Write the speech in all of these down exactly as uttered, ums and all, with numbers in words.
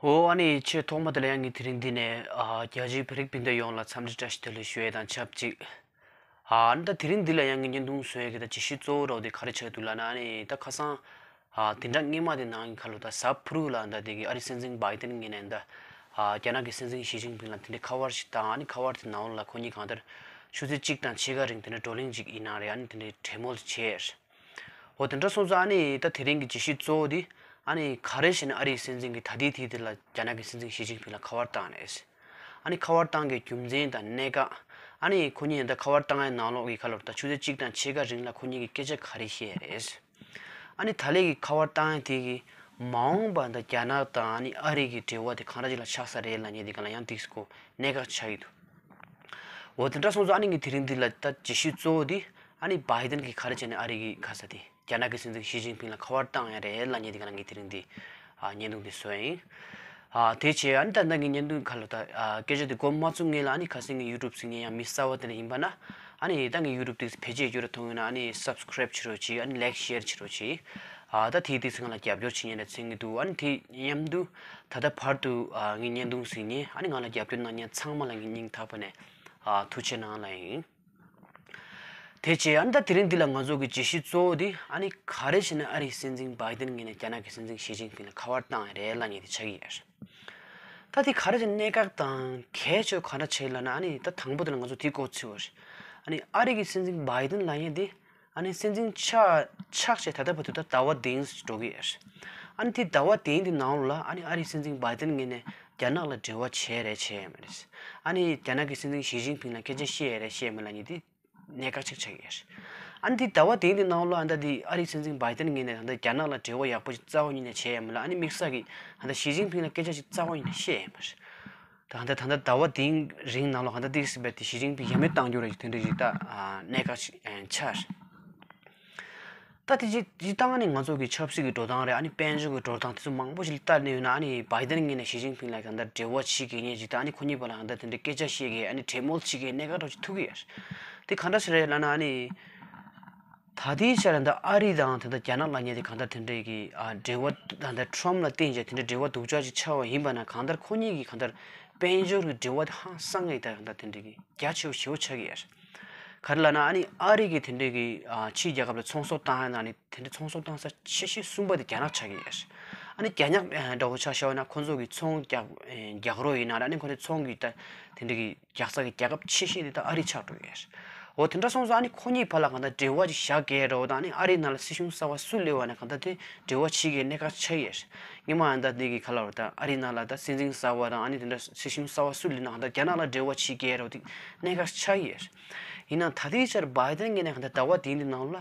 འོ། ཨ་ནི་ཆེས་ཐོག་མ་དེ་ལ་ཡང་ངས་དེ་རིང་འདི་ནས་ཨ་རྒྱ་ཆེའི་བོད་རིགས་སྤུན་ཟླ་ཡོངས་ལ་འཚམས་འདྲི་བཀྲ་ཤིས་བདེ་ལེགས་ཞུ་ཡས་དང་ཆབས་ཅིག་ཨ་ནི་ད་དེ་རིང་འདི་ལ་ཡང་ངས་བརྙན་ཐུང་བཟོ་ཡས་ཀྱི་ད་བརྗོད་གཞི་གཙོ་བོ་ར་བ་དེ་ག་རེ་ཆགས་འདུག་ལབ་ན། ཨ་ནི་ད་ཁ་སང་ཨ་དེ་འདྲ་སྔོན་མ་དེ་ནང་གི་ཁ་ལོ་ད་གཟའ་ཕུར་བུ་ལ་ད་དེ་གི་ཨ་རིའི་སྲིད་འཛིན་བྷའི་ཏིན་ངོས་ནས་ད་ཨ་རྒྱ་ནག་གི་སྲིད་འཛིན་ཞི་ཅིན་ཕིང་ལ་དེ་འདྲའི་ཁ་པར་ཞིག་བཏང་། ཨ་ནི་ཁ་པར་དེ་ནང་ལ་ཁོ་གཉིས་གང་ལྟར་ཆུ་ཚོད་གཅིག་དང་ཕྱེད་ཀ་རིང་དེ་འདྲའི་བགྲོ་གླེང་ཅིག་ཡིན་ན་རེད། ཨ་ནི་དེ་འདྲའི་གྲོས་མོལ་བྱས། འོ་དེ་འདྲ་སོང་ཙང་ཨ་ནི་ད་དེ་རིང་གི་བརྗོད་གཞི་གཙོ་བོ་དེ་ཨ་ནི་ག་རེ་བྱས་ནས་ཨ་རིའི་སྲིད་འཛིན་གྱིས་ད་ལྟའི་དུས་དེ་ལ་རྒྱ་ནག་གི་སྲིད་འཛིན་ཞི་ཅིན་ཕིང་ལ་ཁ་པར་བཏང་རེད། ཨ་ནི་ཁ་པར་བཏང་གི་རྒྱུ་མཚན་དང་གནད་འགག་ཨ་ནི་ཁོ་གཉིས་ད་ཁ་པར་བཏང་ཡའི་ནང་ལོགས་ཀྱི་ཁ་ལོ་ད་ཆུ་ཚོད་གཅིག་དང་ཕྱེད་ཀ་རིང་ལ་ཁོ་གཉིས་ཀྱིས་སྐད་ཆ་ག་རེ་བཤད་རེད། ཨ་ནི་ད་ལན་གྱི་ཁ་པར་བཏང་ཡ་དེ་གིས་མ་འོངས་པ་ད་རྒྱ་ནག་དང་ཨ་ནི་ཨ་རི་གི་འབྲེལ་བ་དེ་གང་འདྲ་ཅིག་ལ་ཆགས་ས་རེད་ལབ་མཁན་དེ་ག་ལ་ཡང་ཏིག་ཙམ་གནད་འགག་ཆགས་ཀྱི་འདུག་འོ་དེ་འདྲ་སོང་ཙང་ཨ་ནི་ངས་དེ་རིང་འདི་ལ་ད་བརྗོད་གཞི་གཙོ་བོ་དེ་ཨ་ནི་བྷའི་ཏིན་གྱིས་ག་རེ་བྱས་ནས་ཨ་རི་གི་ཁ་ས་དེ་རྒྱ་ནག་གི་སྲིད་འཛིན་ཞི་ཅིན་ཕིང་ལ་ཁ་པར་བཏང་ཡ་རེད་ལབ་མཁན་དེ་ག་ལ་ངས་དེ་རིང་འདི་ཨ་བརྙན་ཐུང་འདི་བཟོས་ཡིན། ཨ་དེ་བྱས་ཨ་ནི་ད་ལྟ་ངས་བརྙན་ཐུང་ཁ་ལོ་ད་ཨ་སྐད་ཆ་དེ་མགོ་མ་བཙུགས་སྔོན་ལ་ཨ་ནི་ཁ་སང་ངའི་ཡུ་ཊུབ་གཟིགས་མཁན་ཡང་མི་གསར་བ་དེ་འདྲ་ཡིན་པ་ན། ཨ་ནི་ད་ངའི་ཡུ་ཊུབ་དེ་བེད་སྤྱོད་རྒྱུ་ར་མཐོང་ཡོད་ན་ཨ་ནི་སབ་སི་ཀ་རེབ་བྱེད་རོགས་བྱེད། ཨ་ནི་ལའིཀ་ཤེར་བྱེད་རོགས་བྱེད། ཨ་ད་དེ་དེ་ཚོ་ང་ལ་རྒྱབ་སྐྱོར་བྱེད་མཁན་རེད་བསམ་གྱི་འདུག་ཨ་ནི་དེ་མཉམ་དུ་ད་ལྟ་བར་དུ་ཨ་ངའི་བརྙན་ཐུང་གཟིགས་མཁན་ཨ་ནི་ང་ལ་རྒྱབ་སྐྱོར་གནང་མཁན་ཚང་མ་ལ་ངས་སྙིང་ཐག་པ་ནས་ཨ་ཐུགས་རྗེ་གནང་ལབ་ཡིན། དེ་བྱས་ཨ་ནི་ད་དེ་རིང་འདི་ལ་ང་ཚོ་གི་བརྗོད་གཞི་གཙོ་བོ་དེ་ཨ་ནི་ག་རེ་བྱས་ནས་ཨ་རིའི་སྲིད་འཛིན་བྷའི་ཏིན་ངོས་ནས་རྒྱ་ནག་གི་སྲིད་འཛིན་ཞི་ཅིན་ཕིང་ལ་ཁ་པར་བཏང་ཡ་རེད་ལབ་མཁན་དེ་ཆགས་ཀྱི་ཡོད་རེད། ད་དེ་ག་རེ་བྱས་གནད་འགག་དང་གལ་ཆེ་བ་ག་འདྲ་ཆགས་ལབ་ན། ཨ་ནི་ད་དང་པོ་དེ་ལ་ང་ཚོ་དེ་གོ་ཚོད་པ་རེད། ཨ་ནི་ཨ་རི་གི་སྲིད་འཛིན་བྷའི་ཏིན་ལབ་མཁན་དེ་ཨ་ནི་སྲིད་འཛིན་ཆགས་ཆགས་བྱས་ད་ལྟ་བར་དུ་ད་ཟླ་བ་བདུན་འགྲོ་གི་ཡོད་རེད། ཨ་ནི་དེ་ཟླ་བ་བདུན་དེ་ནང་ལ་ཨ་ནི་ཨ་རིའི་སྲིད་འཛིན་བྷའི་ཏིན་ངོས་ནས་རྒྱ་ནག་ལ་འབྲེལ་བ་བྱས་རེད་བྱས་ཡོད་མ་རེད། ཨ་ནི་རྒྱ་ནག་གི་སྲིད་འཛིན་ཞི་ཅིན་ཕིང་ལ་སྐད་ཆ་བཤད་ཡ་རེད་བཤད་མ་ལབ་མཁན་དེ་གནད་འགག་ཅིག་ཆགས་ཀྱི་ཡོད་རེད། ཨ་ནི་འདི་ཟླ་བ་དེ་འདི་ནང་ལ་ཨ་ད་འདི་ཨ་རིའི་སྲིད་འཛིན་བྷའི་ཏིན་ངོས་ནས་ད་ལྟ་རྒྱ་ནག་ལ་འབྲེལ་བ་ཡག་པོ་ཞིག་རྩ་བ་ཉིད་ནས་བྱས་ཡ་མ་ལ། ཨ་ནི་དམིགས་བསལ་གྱིས་ད་ལྟ་ཞི་ཅིན་ཕིང་ལ་སྐད་ཆ་ཞིག་རྩ་བ་ཉིད་ནས་བཤད་ཡ་མ་རེད། ད་ལྟ་ད་ལྟ་ཟླ་བ་དེའི་རིང་ནང་ལ་ད་ལྟ་ཏིག་ཙམ་བྱས་ཏེ་ཞི་ཅིན་ཕིང་ཡ་མེད་གཏང་རྒྱུ་རེད་དེ་འདྲ་ཞིག་ད་གནད་འགག་ཅིག་ཆགས་རེད། ད་དེ་ཅི་ཅི་ལྟར་ཨ་ནི་ང་ཚོ་གི་ཆབ་སྲིད་ཀྱི་འགྲོ་སྟངས་རེད། ཨ་ནི་དཔལ་འབྱོར་གྱི་འགྲོ་སྟངས་དེ་ཚོ་མང་པོ་ཞིག་ལ་ལྟ་ནས་ཡོད་ན། ཨ་ནི་བྷའི་ཏིན་ངོས་ནས་ཞི་ཅིན་ཕིང་ལ་གང་ལྟར་འབྲེལ་བ་བྱེད་དགོས་མཁན་ཅིག་དང་། ཨ་ནི་ཁོ་གཉིས་བར་ལ་གང་ལྟར་དེ་འདྲའི་སྐད་ཆ་བཤད་མཁན་གནད་འགག་འདྲ་ཅིག་ཐུག་གི་ཡོད་རེད། དེ་གང་འདྲ་ཞིག་རེད་ལབ་ན། ཨ་ནི་ད་ལྟའི་ཆར་ད་ཨ་རི་དང་དེ་འདྲ་རྒྱ་ནག་ལབ་མཁན་དེ་གང་ལྟར་དེ་འདྲའི་གི་ཨ་འབྲེལ་བ་ད་ལྟ་ཊམ་ལ་བརྟེན་བྱས་དེ་འདྲའི་འབྲེལ་བ་སྡུག་ཅག་ཅིག་ཆགས་པ་ཡིན་པ་ན། གང་ལྟར་ཁོ་གཉིས་ཀྱི་གང་ལྟར་དཔལ་འབྱོར་གྱི་འབྲེལ་བ་དེ་ཧང་སང་ངེས་ད་གང་ལྟར་དེ་འདྲའི་གི་རྒྱ་ཆེ་བོ་ཞེ་བོ་ཆགས་ཀྱི་ཡོད་རེད། ག་རེ་ལབ་ན། ཨ་ནི་ཨ་རི་གི་དེ་འདྲའི་གི་ཨ་ཕྱིའི་རྒྱལ་ཁབ་ལ་ཚོང་ཟོག་བཏང་ཡ་ན་ནི་དེ་འདྲའི་ཚོང་ཟོག་བཏང་ས་ཆེ་ཤོས་གསུམ་པ་དེ་རྒྱ་ནག་ཆགས་ཀྱི་ཡོད་རེད། ཨ་ནི་རྒྱ་ནག་ཨ་འདྲ་བོ་ཆ་བཞག་ན་ཁོ་ཚོ་གི་ཚོང་རྒྱག་ཨ་རྒྱག་རོགས་ཡིན་ན་ར། ཨ་ནི་ཁོ་ཚོའི་ཚོང་གི་ད་དེ་འདྲའི་གི་རྒྱག་ས་གི་རྒྱལ་ཁབ་ཆེ་ཤོས་དེ་ད་ཨ་རི་ཆགས་འགྲོ་གི་ཡོད་རེད། འོ་དེ་འདྲ་སོང་ཙང་ཨ་ནི་ཁོ་གཉིས་བར་ལ་གང་ལྟར་འབྲེལ་བ་ཅིག་བཞག་དགོས་རེད་བ་དང་། ཨ་ནི་ཨ་རི་ནང་ལ་སྲིད་གཞུང་གསར་བ་སུ་སླེབས་པ་ན་གང་ལྟར་དེ་འབྲེལ་བ་བྱེད་དགོས་གནད་འགག་ཆགས་ཀྱི་ཡོད་རེད། སྔོན་མ་ཨ་ད་དེ་གི་ག་ལབ་རེད། ད་ཨ་རི་ནང་ལ་ད་སྲིད་འཛིན་གསར་བ་དང་ཨ་ནི་དེ་འདྲ་སྲིད་གཞུང་གསར་བ་སུ་སླེབས་ན་གང་ལྟར་རྒྱ་ནག་ལ་འབྲེལ་བ་བྱེད་དགོས་རེད་བ། དེ་གནད་འགག་ཆགས་ཀྱི་ཡོད་རེད། ཡིན་ནའང་ད་ལྟའི་ཆར་བྷའི་ཏིན་ངོས་ནས་གང་ལྟར་ཟླ་བ་འདིའི་ནང་ལ་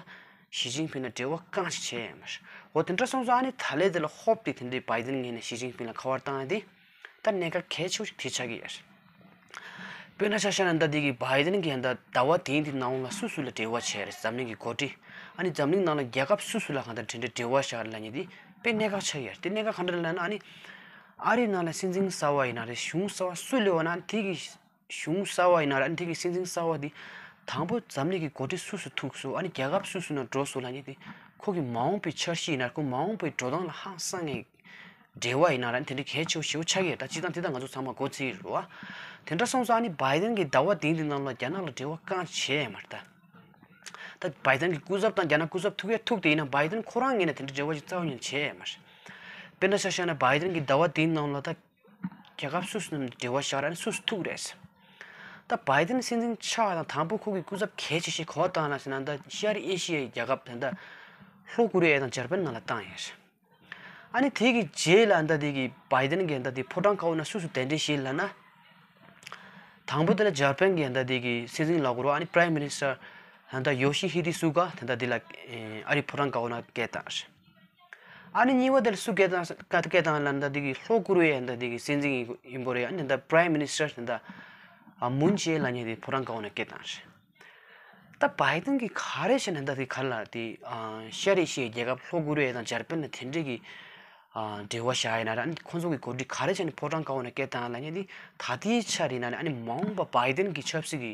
ཞི་ཅིན་ཕིང་ལ་འབྲེལ་བ་རྐང་ཞིག་བྱས་ཡོད་མ་རེད། འོ་དེ་འདྲ་སོང་ཙང་ཨ་ནི་ད་ལན་དེ་ལ་ཧོབ་སྟེ་དེ་འདྲའི་བྷའི་ཏིན་ངོས་ནས་ཞི་ཅིན་ཕིང་ལ་ཁ་པར་བཏང་ཡ་དེ་ད་གནད་འགག་གལ་ཆེ་བོ་ཞིག་དེ་ཆགས་ཀྱི་ཡོད་རེད། དཔེར་ན་ཆ་བཞག་ན་ད་དེ་གི་བྷའི་ཏིན་གྱིས་ད་ཟླ་བ་དེའི་འདི་ནང་ལ་སུ་སུ་ལ་འབྲེལ་བ་བྱས་རེད། འཛམ་གླིང་གི་འགོ་ཁྲིད། ཨ་ནི་འཛམ་གླིང་ནང་ལ་རྒྱལ་ཁབ་སུ་སུ་ལ་གང་ལྟར་དེ་འདྲའི་འབྲེལ་བ་བཞག་རེད་ལབ་མཁན་དེ་དཔེ་གནད་འགག་ཆགས་ཀྱི་ཡོད་རེད། དེ་གནད་འགག་གང་འདྲ་རེད་ལབ་ན། ཨ་ནི་ཨ་རི་ནང་ལ་སྲིད་འཛིན་གསར་བ་ཡིན་ན་རེད། གཞུང་གསར་བ་སུ་སླེབས་པ་ན་དེ་གི་གཞུང་གསར་བ་ཡིན་ན་ར། ཨ་ནི་དེ་གི་སྲིད་འཛིན་གསར་བ་དེ་དང་པོ་འཛམ་གླིང་གི་འགོ་ཁྲིད་སུ་སུ་ཐུག་སོང་། ཨ་ནི་རྒྱལ་ཁབ་སུ་སུ་ནང་འགྲོ་སོང་ལབ་མཁན་དེ་ཁོ་གི་མ་འོངས་པའི་འཆར་གཞི་ཡིན་ན། ཁོ་མ་འོངས་པའི་འགྲོ་སྟངས་ལ་ཧང་སང་ངེས་འབྲེལ་བ་ཡིན་ན་ར། ཨ་ནི་དེ་འདྲའི་གལ་ཆེ་བོ་ཞེ་བོ་ཆགས་ཀྱི་ཡོད་རེད། ད་སྤྱིར་བཏང་དེ་ད་ང་ཚོ་ཚང་མ་མགོ་ཚོད་ཀྱི་རེད་བ། དེ་འདྲ་སོང་ཙང་ཨ་ནི་བྷའི་ཏིན་གྱིས་ཟླ་བ་འདིའི་འདི་ནང་ལ་རྒྱ་ནག་ལ་འབྲེལ་བ་རྐང་བྱས་མ་རེད་ད། ད་བྷའི་ཏིན་གྱི་སྐུ་ཚབ་དང་རྒྱ་ནག་སྐུ་ཚབ་ཐུག་ཡ་ཐུག་དེ་ཡིན་ན་བྷའི་ཏིན་ཁོ་རང་ངོས་ནས་དེ་འདྲའི་འབྲེལ་བ་ཞིག་རྩ་བ་ཉིད་ནས་བྱས་མ་རེད། དཔེར་ན་ཆ་བཞག་ན་བྷའི་ཏིན་གྱིས་ཟླ་བ་འདིའི་ནང་ལ་ད་རྒྱལ་ཁབ་སུ་སུ་ནང་འབྲེལ་བ་བཞག་ར། ཨ་ནི་སུ་སུ་ཐུག་རེད། ད་བྷའི་ཏིན་སྲིད་འཛིན་ཆགས་དང་དང་པོ་ཁོ་གི་སྐུ་ཚབ་གལ་ཆེ་ཤོས་ག་པར་བཏང་ལབ་ཟེར་ན། ད་ཤར་ཨེ་ཤི་ཡའི་རྒྱལ་ཁབ་དེ་འདྲ་ལྷོ་ཀོ་རི་ཡ་དང་འཇར་པན་ནང་ལ་བཏང་ཡོད་རེད། ཨ་ནི་དེ་གི་རྗེས་ལ་ད་དེ་གི་བྷའི་ཏིན་གྱིས་ད་དེ་ཕོ་བྲང་དཀར་པོ་ནང་སུ་སུ་གདན་འདྲེན་བྱས་ལབ་ན། དང་པོ་དེ་ལ་འཇར་པན་གྱི་ད་དེ་གི་སྲིད་འཛིན་ལབ་དགོས་རེད་བ། ཨ་ནི་Prime Minister ད་ཡོ་ཤི་ཧི་དི་སུ་ག་དེ་ད་དེ་ལ་ཨ་རི་ཕོ་བྲང་དཀར་པོ་ནང་སྐད་བཏང་རེད། ཨ་ནི་གཉིས་པ་དེ་ལ་སུ་སྐད་བཏང་སྐད་བཏང་ལབ་ན། ད་དེ་གི་ལྷོ་ཀོ་རི་ཡའི་ད་དེ་གི་སྲིད་འཛིན་ཡིན་པ་རེད། ཨ་ནི་ད་Prime Minister དེ་ད་མུན་ཇེ་ལབ་མཁན་དེ་ཕོ་བྲང་དཀར་པོ་ནང་སྐད་བཏང་རེད། ད་བྷའི་ཏིན་གྱིས་ག་རེ་བྱས་ནས་ད་དེ་ག་ལ་དེ་ཤར་ཨེ་ཤི་ཡའི་རྒྱལ་ཁབ་ལྷོ་ཀོ་རི་ཡ་དང་འཇར་པན་ལ་དེ་འདྲའི་གི་འབྲེལ་བ་བཞག་ཡིན་ན་ར། ཨ་ནི་ཁོང་ཚོ་གི་འགོ་ཁྲིད་ག་རེ་བྱས་ནས་ཕོ་བྲང་དཀར་པོ་ནང་སྐད་བཏང་ལབ་མཁན་དེ་ད་ལྟའི་ཆར་ཡིན་ན་ནི། ཨ་ནི་མ་འོངས་པ་བྷའི་ཏིན་གྱི་ཆབ་སྲིད་ཀྱི་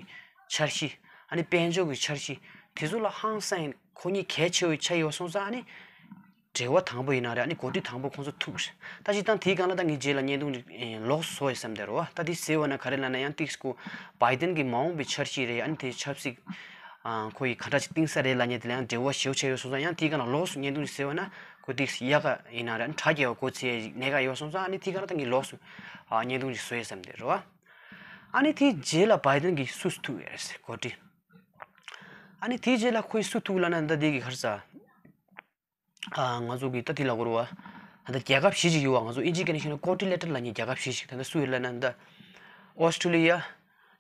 འཆར་གཞི། ཨ་ནི་དཔལ་འབྱོར་གྱི་འཆར་གཞི་དེ་ཚོ་ལ་ཧང་སང་ཡིན། ཁོ་གཉིས་གལ་ཆེ་བོ་ཆགས་ཡོད་སོང་ཙང་། ཨ་ནི་ འབྲེལ་བ་དང་པོ་ཡིན་ན་རེད། ཨ་ནི་འགོ་ཁྲིད་དང་པོ་ཁོང་ཚོ་ཐུག་རེད། ད་སྤྱིར་བཏང་དེའི་སྒང་ལ་ད་ངས་རྗེས་ལ་བརྙན་ཐུང་ཅིག་ཨེ་ལོགས་སུ་བཟོ་ཡི་བསམ་བསྡད་རེད་བ། ད་དེ་ཟེར་བ་ན་ག་རེ་ལབ་ན་ཡང་ཏིག་སྐུ་བྷའི་ཏན་གྱི་མ་འོངས་པའི་འཆར་གཞི་རེད། ཨ་ནི་དེ་ཆབ་སྲིད་ཨ་ཁོ་ཡི་ག་འདྲ་ཅིག་བཏིང་ས་རེད་ལབ་མཁན་དེ་ལ་ཡང་འབྲེལ་བ་ཞེ་པོ་ཆེ་ཡོད་སོང་ཙང་ཡང་དེའི་སྒང་ལ་ལོགས་སུ་བརྙན་ཐུང་ཅིག་ཟེར་བ་ན་ཁོ་ཏིག་ཡག་ག་ཡིན་ན་རེད། ཨ་ནི་དྲག་རྒྱལ་བ་གོ་ཚེ་ཡི་གནད་འགག་ཡོད་སོང་ཙང་། ཨ་ནི་དེའི་སྒང་ལ་ད་ངས་ལོགས་སུ་ཨ་བརྙན་ཐུང་ཅིག་བཟོ་ཡི་བསམ་བསྡད་རེད་བ། ཨ་ནི་དེའི་རྗེས་ལ་བྷའི་ཏན་གྱིས་སུ་སུ་ཐུག་ཡོད་རེད་འགོ་ཁྲིད། ཨ་ནི་དེའི་རྗེས་ལ་ཁོས་སུ་ཐུག་ལབ་ན་ད་དེ་གི་ག་རེ་ཟ། ཨ་ང་ཚོ་གི་ད་དེ་ལ་གོ་རུ་བ། ད་ལྟ་རྒྱལ་ཁབ་བཞི་ཅིག་ཡོད་བ། ང་ཚོ་ཨིན་ཇིའི་སྐད་ནས་བཤད་ན་ཀོ་ཊི་ལེ་ཊལ་ལབ་མཁན་རྒྱལ་ཁབ་བཞི་ཅིག་ད་ལྟ་སུ་ཡོད་ལབ་ན་ད། ཨོ་སི་ཀྲི་ལི་ཡ།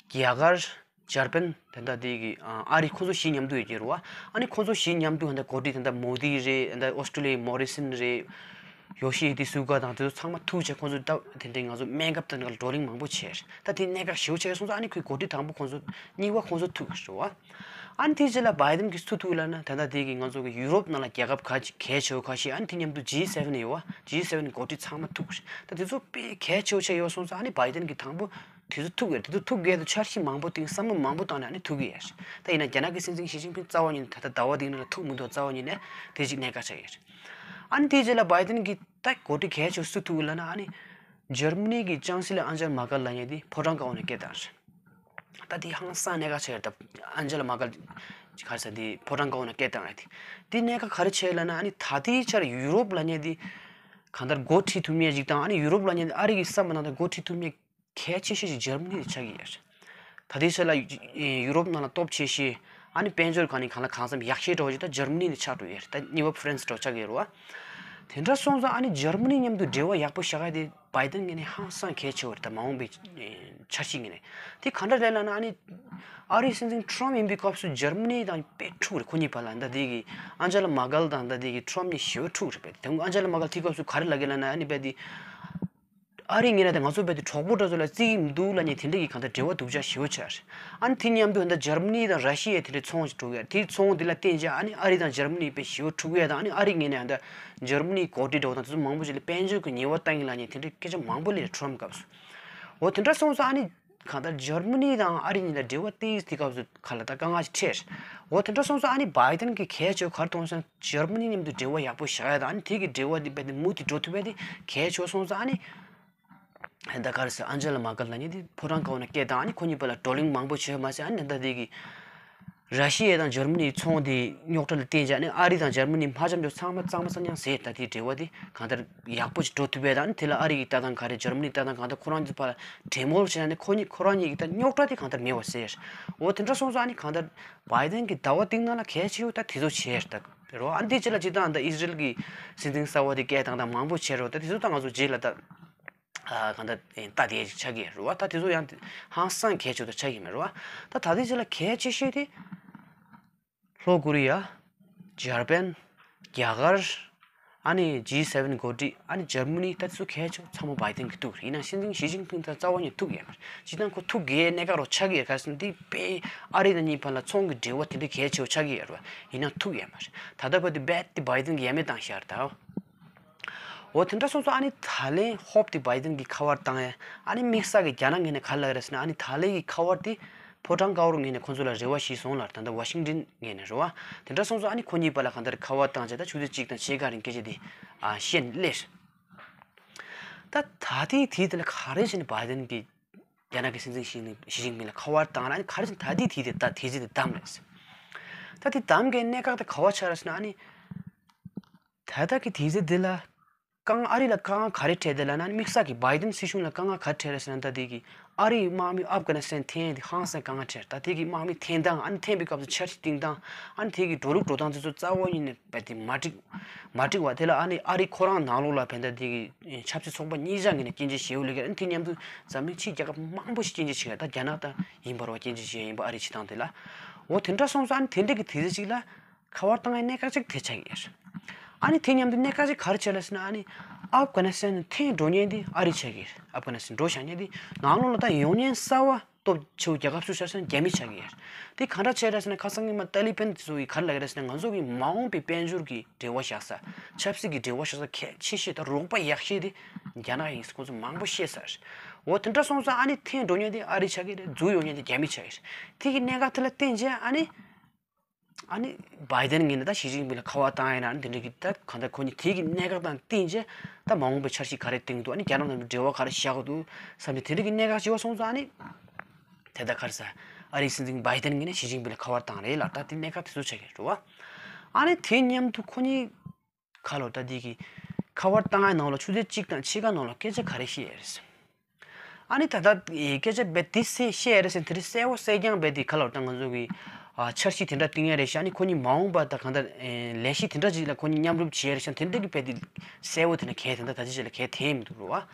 རྒྱ་གར། འཇར་པན། ད་ལྟ་དེ་གི་ཨ་ཨ་རི། ཁོ་ཚོ་བཞི་མཉམ་དུ་ཡོད་ཀྱི་རུ་བ། ཨ་ནི་ཁོ་ཚོ་བཞི་མཉམ་དུ་ད་ལྟ་འགོ་ཁྲིད་ད་ལྟ་མོ་དི་རེད། ད་ལྟ་ཨོ་སི་ཀྲི་ལི་ཡའི་མོ་རི་སན་རེད། ཡོ་ཤི་ཧི་དེ་སུ་ག་དང་དེ་ཚོ་ཚང་མ་ཐུག་བྱས་ཁོང་ཚོ་ད་དེ་འདྲའི་ང་ཚོ་སྨན་ཁབ་དང་བགྲོ་གླེང་མང་པོ་བྱས། ད་དེ་གནད་འགག་ཞེ་པོ་ཆེ་སོང་ཙང་ཨ་ནི་ཁོའི་འགོ་ཁྲིད་དང་པོ་ཁོང་ཚོ་གཉིས་པ་ཁོང་ཚོ་ཐུག་རེད་བ། ཨ་ནི་དེའི་རྗེས་ལ་བྷའི་ཏན་གྱིས་སུ་ཐུག་ལབ་ན་ད་ལྟ་དེ་གི་ང་ཚོ་གི་ཡུ་རོབ་ནང་ལ་རྒྱལ་ཁབ་ཁ་ཅིག་གལ་ཆེ་བོ་ཁ་ཤས། ཨ་ནི་དེ་མཉམ་དུ་ཇི་སེ་ཝེན་ཡོད་བ། ཇི་སེ་ཝེན་འགོ་ཁྲིད་ཚང་མ་ཐུག་རེད། ད་དེ་ཚོ་དཔེ་གལ་ཆེ་བོ་ཆགས་ཡོད་སོང་ཙང་ཨ་ནི་བྷའི་ཏན་གྱིས་དང་པོ་དེ་ཚོ་ཐུག་ཡོད་རེད། དེ་ཚོ་ཐུག་ཡོད་དུ་འཆར་གཞི་མང་པོ་བཏིང་བསམ་བློ་མང་པོ་བཏང་ནས་ཨ་ནི་ཐུག་གི་ཡོད་རེད། ད་ཡིན་ན་རྒྱ་ནག་གི་སྲིད་འཛིན་ཞི་ཅིན་ཕིང་རྩ་བ་ཉིད་ནས་ད་ལྟ་ཟླ་བ་འདི་ནང་ལ་ཐུག་མི་འདུག་རྩ་བ་ཉིད་ནས་དེ་ཅིག་གནད་འགག་ཆགས་ཡོད་རེད། ཨ་ནི་དེའི་རྗེས་ལ་བྷའི་ཏན་གྱིས་ད་འགོ་ཁྲིད་གལ་ཆེ་བོ་སུ་ཐུག་ལབ་ན་ཨ་ནི་འཇར་མ་ནི་གི་ཅང་སི་ལར་ཨན་ཇེ་ལ་མར་ཀལ་ལབ་མཁན་དེ་ཕོ་བྲང་དཀར་པོ་ནས་སྐད་བཏང་རེད། ད་དེ་ཧང་སང་གནད་འགག་ཆེ་རེད། ད་ཨན་ཇེ་ལ་མར་ཀལ་ག་རེ་ཟ་དེ་ཕོ་བྲང་དཀར་པོ་ནས་སྐད་བཏང་རེད། དེ་གནད་འགག་ག་རེ་ཆེ་ལབ་ན་ཨ་ནི་ད་ལྟའི་ཆར་ཡུ་རོབ་ལབ་མཁན་དེ་གང་ལྟར་འགོ་ཁྲིད་ཐུབ་མཁན་ཞིག་དང་། ཨ་ནི་ཡུ་རོབ་ལབ་མཁན་དེ་ཨ་རི་གི་བསམ་པ་ནང་དུ་འགོ་ཁྲིད་ཐུབ་མཁན་གལ་ཆེ་ཤོས་ཤིག་འཇར་མ་ནི་དེ་ཆགས་ཀྱི་ཡོད་རེད། ད་ལྟའི་ཆར་ལ་ཡུ་རོབ་ནང་ལ་སྟོབས་ཆེ་ཤོས། ཨ་ནི་དཔལ་འབྱོར་གང་ནས་གང་ལ་གང་འཚམ་ཡག་ཤོས་འདྲ་བོ་ཅིག་ད་འཇར་མ་ནི་དེ་ཆགས་འགྲོ་ཡོད་རེད། ད་གཉིས་པ་ཧྥ་རན་སི་འདྲ་བོ་ཆགས་ཀྱི་ཡོད་རེད་བ། དེ་འདྲ་སོང་ཙང་ཨ་ནི་འཇར་མ་ནི་མཉམ་དུ་འབྲེལ་བ་ཡག་པོ་བཞག་ཡ་དེ་བྷའི་ཏན་ངོས་ནས་ཧང་སང་གལ་ཆེ་བོ་རེད། ད་མ་འོངས་པའི་འཆར་གཞི་ངོས་ནས། དེ་ག་འདྲ་རེད་ལབ་ན་ཨ་ནི་ཨ་རིའི་སྲིད་འཛིན་ཁྲོམ་ཡིན་པའི་སྐབས་སུ་འཇར་མ་ནི་དང་དཔེ་འཁྲུག་རེད། ཁོ་གཉིས་བར་ལ་ད་དེ་གི་ཨན་ཇེ་ལ་མར་ཀལ་དང་ད་དེ་གི་ཁྲོམ་གཉིས་ཞེ་པོ་འཁྲུག་རེད། དེ་ཨན་ཇེ་ལ་མར་ཀལ་དེའི་སྐབས་སུ་ག་རེ་ལབ་ཀྱི་ལབ་ན་ཨ་ནི་བས་དེ། ཨ་རི་ངོས་ནས་ད་ང་ཚོ་བས་དེ་གྲོགས་པོ་འདྲ་ཚོ་ལ་བརྩི་གི་མི་འདུག་ལབ་མཁན་དེ་འདྲ་གི་གང་ལྟར་འབྲེལ་བ་སྡུག་ཅག་ཞེ་པོ་ཆགས་རེད། ཨ་ནི་དེ་མཉམ་དུ་ད་འཇར་མ་ནི་དང་ར་ཤི་ཡ་དེ་འདྲའི་ཚོང་ཞིག་འགྲོ་གི་ཡོད་རེད། དེའི་ཚོང་དེ་ལ་བརྟེན་བྱས་ཨ་ནི་ཨ་རི་དང་འཇར་མ་ནི་དཔེ་ཞེ་པོ་འཁྲུག་གི་ཡོད་དང་། ཨ་ནི་ཨ་རི་ངོས་ནས་ད་འཇར་མ་ནི་འགོ་ཁྲིད་འདྲ་བོ་དང་དེ་ཚོ་མང་པོ་ཞིག་ལ་དཔལ་འབྱོར་གྱི་ཉེས་པ་བཏང་གི་ལབ་མཁན་དེ་འདྲ་སྐད་ཆ་མང་པོ་སླེབས་རེད་ཁྲོམ་སྐབས་སུ། འོ་དེ་འདྲ་སོང་ཙང་ཨ་ནི་གང་ལྟར་འཇར་མ་ནི་དང་ཨ་རི་གཉིས་ལ་འབྲེལ་བ་ཏོག་ཙམ་དེ་སྐབས་སུ་ག་ལ་ད་དཀའ་ངལ་ཞིག་འཕྲད་རེད། འོ་དེ་འདྲ་སོང་ཙང་ཨ་ནི་བྷའི་ཏན་གྱིས་གལ་ཆེ་བོ་ག་རེ་མཐོང་སོང་། འཇར་མ་ནི་མཉམ་དུ་འབྲེལ་བ་ཡག་པོ་བཞག་ཡ་དང་། ཨ་ནི་དེ་གི་འབྲེལ་བ་དེ་རྦད་དེ་མུ་མཐུད་འགྲོ་ཐུབ་པ་དེ་གལ་ཆེ་བོ་སོང་ཙང་ཨ་ནི། ད་ག་རེ་ཟེར། ཨན་ཇེ་ལ་མར་ཀལ་ལབ་མཁན་དེ་ཕོ་བྲང་དཀར་པོ་ནས་སྐད་བཏང་། ཨ་ནི་ཁོ་གཉིས་བར་ལ་བགྲོ་གླེང་མང་པོ་བྱས་མ་ཟད། ཨ་ནི་ད་ལྟ་དེ་གི་ར་ཤི་ཡ་དང་འཇར་མ་ནིའི་ཚོང་དེ་རྙོག་དྲ་ལ་བརྟེན་བྱས་ཨ་ནི་ཨ་རི་དང་འཇར་མ་ནི་མ་འཆམ་འཆམ་ཚང་མ་གཙང་མ་གཙང་རྐྱང་བཟོས། ད་དེའི་འབྲེལ་བ་དེ་གང་ལྟར་ཡག་པོ་ཞིག་འགྲོ་ཐུབ་པ་དང་། ཨ་ནི་དེ་ལ་ཨ་རི་གི་ལྟ་སྟངས་ག་རེ། འཇར་མ་ནིའི་ལྟ་སྟངས་གང་ལྟར། ཁོ་རང་ཚོའི་བར་ལ་གྲོས་མོལ་བྱས་ནས་ཁོ་གཉིས་ཁོ་རང་གཉིས་ཀྱི་ད་རྙོག་དྲ་དེ་གང་ལྟར་མེད་པ་བཟོས། འོ་དེ་འདྲ་སོང་ཙང་ཨ་ནི་གང་ལྟར་བྷའི་ཏན་གྱི་ཟླ་བ་འདིའི་ནང་ལ་གལ་ཆེ་བོ་ད་དེ་ཚོ་བྱས་རེད་ད་རོ། ཨ་ནི་དེ་རྗེས་ལ་སྤྱིར་བཏང་ད་ཨི་སི་རལ་གྱི་སྲིད་འཛིན་གསར་པ་དེ་སྐད་བཏང་དང་མང་པོ་བྱས་རོ། ད་དེ་ཚོ་ད་ང་ཚོ་རྗེས་ལ་ད། ཨ་གང་ལྟར་ལྟ་བསྡད་ཅིག་ཆགས་ཀྱི་རེད་བ། ད་དེ་ཚོ་ཡང་ཧང་སང་གལ་ཆེ་བོ་ཆགས་ཀྱི་མེད་རེད་བ། ད་ད་ལྟའི་ཆ་ལ་གལ་ཆེ་ཤོས་དེ་ལྷོ་ཀོ་རི་ཡ། འཇར་པན། རྒྱ་གར། ཨ་ནི་ཇི་སེ་ཝེན་འགོ་ཁྲིད། ཨ་ནི་འཇར་མ་ནི། ད་དེ་ཚོ་གལ་ཆེ་བོ་ཚང་མ་བྷའི་ཏན་གྱིས་གཏུགས་རེད། ཡིན་ནའང་སྲིད་འཛིན་ཞི་ཅིན་ཕིང་ད་རྩ་བ་ཉིད་ཐུག་ཡོད་མ་རེད། སྤྱིར་བཏང་ཁོ་ཐུག་དགོས་གནད་འགག་རོ་ཆགས་ཀྱི་ཡོད། ག་རེ་ཟེར་ན་དེ་དཔེ་ཨ་རི་དང་གཉིས་བར་ལ་ཚོང་གི་འབྲེལ་བ་དེ་འདྲ་གལ་ཆེ་བོ་ཆགས་ཀྱི་ཡོད་རེད་བ། ཡིན་ནའང་ཐུག་ཡོད་མ་རེད། ད་ལྟ་བར་དུ་རྦད་དེ་བྷའི་ཏན་གྱིས་ཡ་མེད་བཏང་བཞག་རེད་ད། འོ་དེ་འདྲ་སོང་ཙང་ཨ་ནི་ད་ལན་ཧོབ་དེ་བྷའི་ཏན་གྱིས་ཁ་པར་བཏང་ཡ། ཨ་ནི་དམིགས་བསལ་གྱི་རྒྱ་ནག་ངོས་ནས་ག་རེ་ལབ་རེད་ཟེར་ན། ཨ་ནི་ད་ལན་གྱི་ཁ་པར་དེ་ཕོ་བྲང་དཀར་པོ་ངོས་ནས་ཁོང་ཚོ་ལ་རེ་བ་ཞིག་སོང་ལ། ད་ལྟ་ཝ་ཤིང་ཏན་ངོས་ནས་རེད་བ། དེ་འདྲ་སོང་ཙང་ཨ་ནི་ཁོ་གཉིས་བར་ལ་གང་ལྟར་ཁ་པར་བཏང་བྱས་ད་ཆུ་ཚོད་གཅིག་དང་ཕྱེད་ཀ་རིང་སྐད་ཆ་དེ་ཨ་བཤད་ནས་སླེབས། ད་ད་ལྟའི་དུས་དེ་ལ་ག་རེ་བྱས་ནས་བྷའི་ཏན་གྱིས་རྒྱ་ནག་གི་སྲིད་འཛིན་ཞི་ཅིན་ཕིང་ལ་ཁ་པར་བཏང་ན། ཨ་ནི་ག་རེ་བྱས་ནས་ད་ལྟའི་དུས་དེ་ད་དུས་ཚོད་དེ་བདམས་རེད་ཟེར། ད་དེ་བདམས་མཁན་གནད་འགག་དེ་ག་པར་ཆགས་རེད་ཟེར་ན། ཨ་ནི། ད་ལྟ་གི་དུས་ཚོད་འདི་ལ་དཀའ་ངལ། ཨ་རི་ལ་དཀའ་ངལ་ག་རེ་འཕྲད་བསྡད་ལབ་ན། དམིགས་བསལ་གྱི་བྷའི་ཏན་སྲིད་གཞུང་ལ་དཀའ་ངལ་ག་རེ་འཕྲད་རེད་ཟེར་ན། ད་ལྟ་གི་ཨ་རིའི་དམག་མི་ཨབ་གྷ་ནི་སི་ཐན་འཐེན་ཡས་དེ་ཧང་སང་དཀའ་ངལ་འཕྲད། ད་ལྟ་གི་དམག་མི་འཐེན་སྟངས། ཨ་ནི་འཐེན་པའི་སྐབས་སུ་འཆར་གཞི་བཏིང་སྟངས། ཨ་ནི་དེ་གི་འགྲོ་ལུགས་འགྲོ་སྟངས་དེ་ཚོ་རྩ་བ་ཉིད་ནས་རྦད་དེ་མ་འགྲིག་མ་འགྲིག་བ། དེ་ལ་ཨ་ནི་ཨ་རི་ཁོ་རང་ནང་ལོགས་ལ་བས་ད་ལྟ་གི་ཆབ་སྲིད་ཚོགས་པ་གཉིས་ཆ་ངོས་ནས་སྐྱོན་བརྗོད་ཞེ་པོ་སླེབས་ཀྱི་རེད། ཨ་ནི་དེ་མཉམ་དུ་འཛམ་གླིང་ཕྱིའི་རྒྱལ་ཁབ་མང་པོ་ཞིག་སྐྱོན་བརྗོད་བྱེད་ཀྱི་རེད། ད་རྒྱ་ནག་ད་ཡིན་པ་རེད་བ། སྐྱོན་བརྗོད་བྱེད་ཡ་ཡིན་པ། ཨ་རིའི་བྱེད་སྟངས་དེ་ལ། འོ་དེ་འདྲ་སོང་ཙང་ཨ་ནི་དེ་འདྲ་གི་དུས་ཚོད་ཅིག་ལ། ཁ་པར་བཏང་ཡའི་གནད་འགག་ཅིག་དེ་ཆགས་ཀྱི་ཡོད་རེད། ཨ་ནི་དེ་མཉམ་དུ་གནད་འགག་ཅིག་ག་རེ་ཆགས་རེད་ཟེར་ན། ཨ་ནི་ཨབ་གྷ་ནི་སི་ཐན་ནས་འཐེན་འགྲོ་མཁན་དེ་ཨ་རི་ཆགས་ཀྱི་ཡོད་རེད། ཨབ་གྷ་ནི་སི་ཐན་འགྲོ་བཞག་མཁན་དེ་ནང་ལོགས་ལ་ད་ཡོང་མཁན་གསར་པ་སྟོབས་ཆེ་བོ་རྒྱལ་ཁབ་སུ་ཆགས་ཟེར་ན་རྒྱ་མི་ཆགས་ཀྱི་ཡོད་རེད། དེ་ག་འདྲ་བྱས་རེད་ཟེར་ན། ཁ་སང་ཉི་མ་ཏཱ་ལི་བན་ཚོ་གིས་ག་རེ་ལབ་ཀྱི་རེད་ཟེར་ན། ང་ཚོ་གི་མ་འོངས་པའི་དཔལ་འབྱོར་གྱི་འབྲེལ་བ་བཞག་ས། ཆབ་སྲིད་ཀྱི་འབྲེལ་བ་བཞག་ས་གལ་ཆེ་ཤོས་དང་རོགས་པ་ཡག་ཤོས་དེ་རྒྱ་ནག་ཡིན་ཟེར་ཁོང་ཚོ་མང་པོ་བཤད་ཚར་རེད། འོ་དེ་འདྲ་སོང་ཙང་ཨ་ནི་འཐེན་འགྲོ་མཁན་དེ་ཨ་རི་ཆགས་ཀྱི་རེད། འཛུལ་ཡོང་མཁན་དེ་རྒྱ་མི་ཆགས་ཀྱི་རེད། དེ་གི་གནད་འགག་དེ་ལ་བརྟེན་བྱས་ཨ་ནི། ཨ་ནི་བྷའི་ཏན་ངོས་ནས་ད་ཞི་ཅིན་ཕིང་ལ་ཁ་པར་བཏང་ཡིན་ན་ཨ་ནི་དེ་འདྲ་གི་ད་གང་ལྟར་ཁོ་གཉིས་དེ་གི་གནད་འགག་དང་བསྟུན་བྱས་ད་མ་འོངས་པའི་འཆར་གཞི་ག་རེ་བཏིང་འདུག་ཨ་ནི་རྒྱ་ནག་དང་འབྲེལ་བ་ག་རེ་བཞག་གི་འདུག་བསམ་བྱས་དེ་འདྲ་གི་གནད་འགག་ཅིག་ཡོད་སོང་ཙང་ཨ་ནི་དེ་ད་ག་རེ་ཟ། ཨ་རིའི་སྲིད་འཛིན་བྷའི་ཏན་ངོས་ནས་ཞི་ཅིན་ཕིང་ལ་ཁ་པར་བཏང་རེད་ལ་ད་དེ་གནད་འགག་དེ་ཚོ་ཆགས་ཀྱི་རེད་བ། ཨ་ནི་དེ་མཉམ་དུ་ཁོ་གཉིས་ཁ་ལོ་ད་དེ་གི་ཁ་པར་བཏང་ཡ་ནང་ལ་ཆུ་ཚོད་གཅིག་དང་ཕྱེད་ཀ་ནང་ལ་སྐད་ཆ་ག་རེ་བཤད་ཡ་རེད། ཨ་ནི་ད་ལྟ་སྐད་ཆ་རྦད་དེ་གསལ་བཤད་རེད་ཟེར་དེ་རིང་གསལ་བོ་གསལ་རྐྱང་རྦད་དེ་ཁ་ལོ་ད་ང་ཚོ་གི་ཨ་འཆར་གཞི་དེ་འདྲ་བཏིང་ཡ་རེད་ཤག་ཨ་ནི་ཁོ་གཉིས་མ་འོངས་པ་ད་གང་ལྟར་ལས་གཞི་དེ་འདྲ་ཅིག་ལ་ཁོ་གཉིས་མཉམ་རུབ་བྱེད་ཡ་རེད་ཤག་དེ་འདྲ་གི་རྦད་དེ་གསལ་བོ་དེ་འདྲ་གས་དེ་འདྲ་ད་ཅི་ཅིག་ལ་གས་དེ་མི་འདུག་རུ་བ།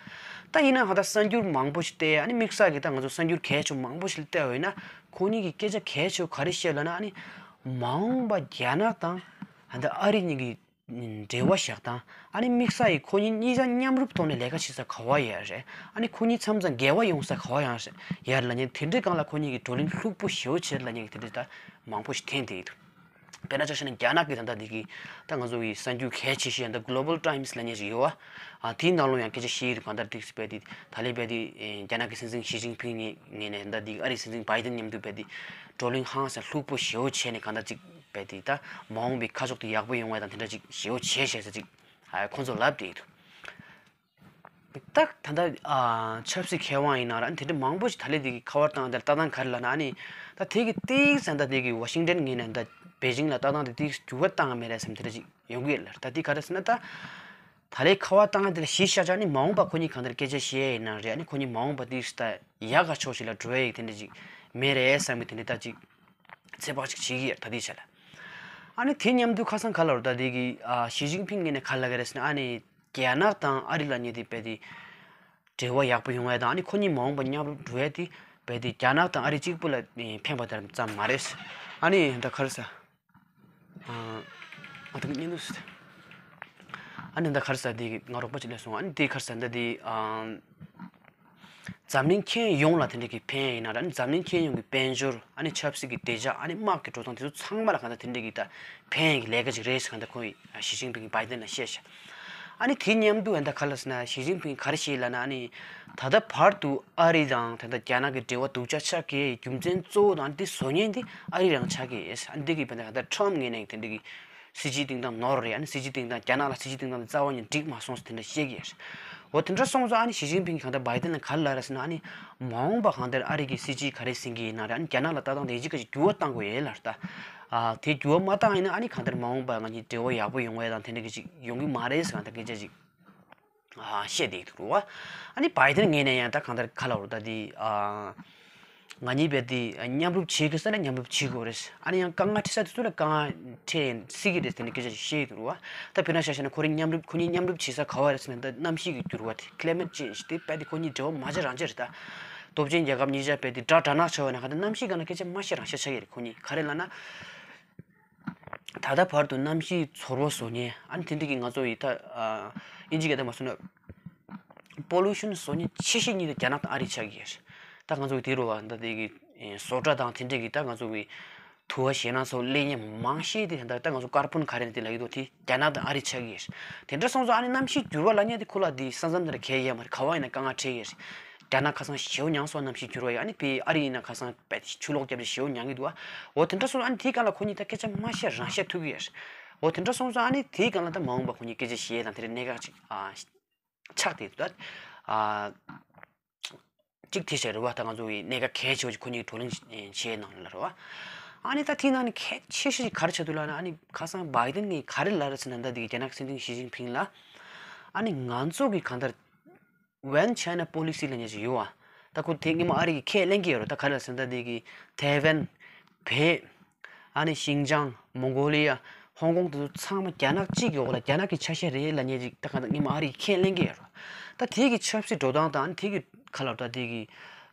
ད་ཡིན་ན་ཧ་ད་གསར་འགྱུར་མང་པོ་ཞིག་བལྟས་ཨ་ནི་དམིགས་བསལ་གི་ད་ང་ཚོ་གསར་འགྱུར་གལ་ཆེ་བོ་མང་པོ་ཞིག་བལྟས་པ་ཡིན་ན་ཁོ་གཉིས་ཀྱི་སྐད་ཆ་གལ་ཆེ་བོ་ག་རེ་བཤད་ལབ་ན་ཨ་ནི་མ་འོངས་པ་རྒྱ་ནག་དང་ཧ་ད་ཨ་རི་གཉིས་ཀྱི་འབྲེལ་བ་བཞག་སྟངས། ཨ་ནི་དམིགས་བསལ་ཡིས་ཁོ་གཉིས་གཉིས་ཆ་མཉམ་རུབ་ཐོག་ནས་ལས་ཀ་བྱེད་ས་ག་བ་ཡོད་རེད། ཨ་ནི་ཁོ་གཉིས་མཚམས་མཚམས་འགལ་བ་ཡོང་ས་ག་བ་ཡང་རེད་ཡར་ལབ་མཁན་དེ་འདྲའི་སྒང་ལ་ཁོ་གཉིས་ཀྱི་བགྲོ་གླེང་ལྷུག་པོ་ཞེ་པོ་བྱེད་ལབ་མཁན་གྱི་དེ་འདྲའི་ད་མང་པོ་ཞིག་ཐོན་བསྡད་ཀྱི་འདུག་དཔེར་ན་ཆ་བཞག་ན་རྒྱ་ནག་གི་ད་ལྟ་འདི་གི་ད་ང་ཚོ་གི་གསར་འགྱུར་གལ་ཆེ་ཤོས་ད་Global Times་ལབ་མཁན་ཞིག་ཡོད་བ། ཨ་དེའི་ནང་ལོགས་ཡང་སྐད་ཆ་བཤད་ཀྱི་འདུག་གང་ལྟར་ཏིག་ཙམ་རྦད་དེ་ད་ལན་རྦད་དེ་རྒྱ་ནག་གི་སྲིད་འཛིན་ཞི་ཅིན་ཕིང་ངོས་ནས་ད་འདི་ཨ་རིའི་སྲིད་འཛིན་བྷའི་ཏན་མཉམ་དུ་རྦད་དེ་བགྲོ་གླེང་ཧང་སང་ལྷུག་པོ་ཞེ་པོ་བྱས་ནས་གང་ལྟར་ཅིག་རྦད་དེ་ད་མ་འོངས་པའི་ཁ་ཕྱོགས་དེ་ཡག་པོ་ཡོང་བ་དང་དེ་འདྲ་ཅིག་ཞེ་པོ་བྱས་བྱས་ཟེར་ཅིག་ཨ་ཁོང་ཚོ་ལབ་བསྡད་ཀྱི་འདུག་ད་ད་ལྟ་ཨ་ཆབ་སྲིད་མཁས་དབང་ཡིན་ན་ར་ཨ་ནི་དེ་འདྲ་མང་པོ་ཞིག་ད་ལན་དེ་གི་ཁ་པར་བཏང་དེར་ལྟ་སྟངས་ག་རེ་ལབ་ན་ཨ་ནི་ད་དེ་གི་ཏིག་ཙམ་ད་དེ་གི་ཝ་ཤིང་ཏན་ངོས་ནས་ད་པེ་ཅིང་ལ་ལྟ་སྟངས་དེ་ཏིག་འགྱུར་བ་བཏང་མེད་རེད་བསམ་དེ་འདྲ་ཅིག་ཡོང་གི་ཡོད་ལ་ད་དེ་ག་རེ་ཟེར་ན་ད་ད་ལན་ཁ་པར་བཏང་དེ་ལ་གཞི་བཞག་ཅག་ནི་མ་འོངས་པ་ཁོ་གཉིས་གང་ལྟར་སྐད་ཆ་བཤད་ཡིན་ན་རེད་ཨ་ནི་ཁོ་གཉིས་མ་འོངས་པ་ཏིག་ད་ཡག་ག་ཕྱོགས་ཞིག་ལ་འགྲོ་ཡ་ཡིག་དེ་འདྲ་ཅིག་མེད་རེད་བསམ་གི་དེ་འདྲ་ད་ཅིག་ཚོད་དཔག་ཅིག་བྱེད་ཀྱི་ཡོད་ད་དེ་ཆ་ལ། ཨ་ནི་དེ་མཉམ་དུ་ཁ་སང་ག་ལ་རུ་ད་དེ་གི་ཨ་ཞི་ཅིན་ཕིང་ངོས་ནས་ག་ལ་ག་རེ་ཟེར་ན་ཨ་ནི་རྒྱ་ནག་དང་ཨ་རི་ལ་ཉེ་དེ་རྦད་དེ་འབྲེལ་བ་ཡག་པོ་ཡོང་ཡ་དང་ཨ་ནི་ཁོ་གཉིས་མ་འོངས་པ་མཉམ་རུབ་འགྲོ་ཡ་དེ་རྦད་དེ་རྒྱ་ནག་དང་ཨ་རི་གཅིག་པུ་ལ་ཕན་པ་དེ་ཙམ་མ་རེད། ཨ་ནི་ད་ག་རེ་ཟེར། ཨ་ཨ་ད་གཉིས་འདུག་ཟེར། ཨ་ནི་ད་ག་རེ་ཟེར་དེ་ང་རོགས་པ་ཅིག་སླེབས་སོང་ཨ་ནི་དེ་ག་རེ་ཟེར་ད་དེ་ཨ། འཛམ་གླིང་ཁྱོན་ཡོངས་ལ་དེ་འདྲ་གི་ཕན་ཡིན་ན་ར་ཨ་ནི་འཛམ་གླིང་ཁྱོན་ཡོངས་ཀྱི་དཔལ་འབྱོར་ཨ་ནི་ཆབ་སྲིད་ཀྱི་བདེ་འཇགས་ཨ་ནི་དམག་གི་འགྲོ་སྟངས་དེ་ཚོ་ཚང་མ་ལ་གང་ལྟར་དེ་འདྲ་གི་ད་ཕན་ཡིན་གྱི་ལས་ཀ་ཅིག་རེད་ཟེར་གང་ལྟར་ཁོང་གིས་ཞི་ཅིན་ཕིང་གིས་བྷའི་ཏན་ལ་བཤད་ཤག་ཨ་ནི་དེ་མཉམ་དུ་ཨ་ད་ག་ལ་ཟེར་ན་ཞི་ཅིན་ཕིང་ག་རེ་བཤད་ལབ་ན་ཨ་ནི་ད་ལྟ་བར་དུ་ཨ་རི་དང་ད་ལྟ་རྒྱ་ནག་གི་འབྲེལ་བ་སྡུག་ཅག་ཆགས་ཀྱི་རྒྱུ་མཚན་གཙོ་བོ་དང་དེ་བཟོ་མཁན་དེ་ཨ་རི་རང་ཆགས་ཀྱི་ཨ་ནི་དེ་གི་བར་ད་ད་ཁྲམ་ངོས་ནས་དེ་འདྲ་གི་སྲིད་ཇུས་བཏིང་སྟངས་ནོར་རེད། ཨ་ནི་སྲིད་ཇུས་བཏིང་སྟངས་རྒྱ་ནག་ལ་སྲིད་ཇུས་བཏིང་སྟངས་དེ་རྩ་བ་ཉིད་འགྲིག་མ་སོང་ཟེར་དེ་འདྲ་བཤད་ཀྱི་ཡོད་རེད། འོ་དེ་འདྲ་སོང་ཙང་ཨ་ནི་ཞི་ཅིན་ཕིང་གིས་གང་ལྟར་བྷའི་ཏན་ལ་ག་རེ་ལབ་རེད་ཟེར་ན་ཨ་ནི་མ་འོངས་པ་གང་ལྟར་ཨ་རི་གི་སྲིད་ཇུས་ག་རེ་ཟིན་གྱི་ཡིན་ན་རེད། ཨ་ནི་རྒྱ་ནག་ལ་ལྟ་སྟངས་དེ་གཅིག་ག་ཅིག་འགྱུར་བ་གཏང་དགོས་ཡོད་ལབ་རེད་ད། ཨ་དེ་འགྱུར་བ་མ་བཏང་ཡིན་ན་ཨ་ནི་གང་ལྟར་མ་འོངས་པ་ང་གཉིས་འབྲེལ་བ་ཡག་པོ་ཡོང་བ་དང་དེ་འདྲ་གི་ཅིག་ཡོང་གི་མ་རེད་ཟེར་གང་ལྟར་སྐད་ཆ་ཅིག་ཨ་བཤད་བསྡད་འདུག་རུ་བ། ཨ་ནི་བྷའི་ཏན་ངོས་ནས་ཡང་ད་གང་ལྟར་ག་ལབ་རུ་ད་དེ་ཨ། ང་གཉིས་རྦད་དེ་མཉམ་རུབ་བྱེད་དགོས་ས་ན་མཉམ་རུབ་བྱེད་དགོས་རེད། ཨ་ནི་ཡང་དཀའ་ངལ་འཕྲད་ས་དེ་ཚོ་ལ་དཀའ་ངལ་འཕྲད་སྲིད་ཀྱི་རེད་དེ་འདྲ་སྐད་ཆ་ཞིག་བཤད་ཡོད་འདུག་རུ་བ། ད་དཔེར་ན་ཆ་བཞག་ན་ཁོ་རང་མཉམ་རུབ་ཁོ་གཉིས་མཉམ་རུབ་བྱེད་ས་ག་བ་རེད་ཟེར་ན་ད་གནམ་གཤིས་ཀྱི་འགྱུར་བ་དེ་Climate Change་དེ་རྦད་དེ་ཁོ་གཉིས་འབྲེལ་བ་མ་བྱེད་རང་བྱེད་རེད་ད། སྟོབས་ཆེན་རྒྱལ་ཁབ་གཉིས་ཆ་རྦད་དེ་དགྲ་དགྲ་ནག་ཆགས་པ་ན་ག་ད་གནམ་གཤིས་སྒང་ལ་སྐད་ཆ་མ་བཤད་རང་བཤད་ཆགས་ཀྱི་རེད་ཁོ་གཉིས་ག་རེ་ལབ་ན། ད་ལྟ་བར་དུ་གནམ་གཤིས་ཚོར་བ་བཟོ་མཁན་ཨ་ནི་དེ་འདྲ་གི་ང་ཚོ་ཡི་ད་ཨ་ཨིན་ཇི་སྐད་དུ་མ་སོང་ན་Pollution་བཟོ་མཁན་ཆེ་ཤོས་གཉིས་དེ་རྒྱ་ནག་དང་ཨ་རི་ཆགས་ཀྱི་ཡོད་རེད། ད་ང་ཚོ་གི་དེ་རུ་བ་ད་དེ་གི་ཨེ་བཟོ་གྲྭ་དང་དེ་འདྲ་གི་ད་ང་ཚོ་གི་དུ་བ་ཞེད་སྣང་ཚོ་སླེབས་མཁན་མང་ཤོས་དེ་ད་ད་ང་ཚོ་ཀར་བོན་ག་རེ་ན་དེ་ལབ་ཀྱི་འདུག་དེ་རྒྱ་ནག་དང་ཨ་རི་ཆགས་ཀྱི་ཡོད་རེད། དེ་འདྲ་སོང་ཙང་ཨ་ནི་གནམ་གཤིས་འགྱུར་བ་ལབ་མཁན་དེ་ཁོ་ལ་དེ་ས་མཚམས་དེ་འདྲ་གང་ཡང་ཡོད་མ་རེད། ག་བ་ཡིན་ན་དཀའ་ངལ་འཕྲད་ཀྱི་ཡོད་རེད། རྒྱ་ནག་ཁ་སང་ཞེ་པོ་མྱངས་སོང་གནམ་གཤིས་འགྱུར་བ་ཡིས། ཨ་ནི་ཕའི་ཨ་རི་ཡིན་ན་ཁ་སང་དཔེ་ཆུ་ལོག་བརྒྱབ་རེད་ཞེ་པོ་མྱངས་ཀྱི་འདུག་ཨ། འོ་དེ་འདྲ་སོང་ཙང་ཨ་ནི་དེའི་སྒང་ལ་ཁོ་གཉིས་ད་སྐད་ཆ་མ་བཤད་རང་བཤད་ཐུག་གི་ཡོད་རེད། འོ་དེ་འདྲ་སོང་ཙང་ཨ་ནི་དེའི་སྒང་ལ་ད་མ་འོངས་པ་ཁོ་གཉིས་སྐད་ཆ་བཤད་དང་དེ་འདྲའི་གནད་འགག་ཅིག་ཨ་ཆགས་བསྡད་འདུག་ད། ཨ་གཅིག་དེ་བྱས་རེད་བ། ད་ང་ཚོ་གི་གནད་འགག་གལ་ཆེ་བ་ཅིག་ཁོ་གཉིས་བགྲོ་གླེང་བྱས་ནང་ལ་རེད་བ། ཨ་ནི་ད་དེའི་ནང་ནས་གལ་ཆེ་ཤོས་ཅིག་ག་རེ་ཆགས་འདུག་ལབ་ན། ཨ་ནི་ཁ་སང་བྷའི་ཏན་གྱིས་ག་རེ་ལབ་རེད་ཟེར་ན་ད་དེ་གི་རྒྱ་ནག་སྲིད་འཛིན་ཞི་ཅིན་ཕིང་ལ་ཨ་ནི་ང་ཚོ་གི་གང་ལྟར་One China Policy་ལབ་མཁན་ཞིག་ཡོད་བ། ད་ཁོ་དེ་སྔོན་མ་ཨ་རི་གིས་ཁས་ལེན་གྱི་ཡོད་རེད། ད་ག་རེ་ལབ་ཟེར་ན་ད་དེ་གི་ཐའེ་ཝན། བལ། ཨ་ནི་ཤིང་ཅང་། མོང་གོ་ལི་ཡ། ཧོང་ཀོང་དེ་ཚོ་ཚང་མ་རྒྱ་ནག་གཅིག་གི་འོག་ལ་རྒྱ་ནག་གི་ཆ་ཤས་རེད་ལབ་མཁན་ཅིག་ད་ག་ད་སྔོན་མ་ཨ་རི་གིས་ཁས་ལེན་གྱི་ཡོད་རེད། ད་དེ་གི་ཆབ་སྲིད་འགྲོ་སྟངས་དང་ཨ་ནི་དེ་གི་ག་ལབ་ད་དེ་གི་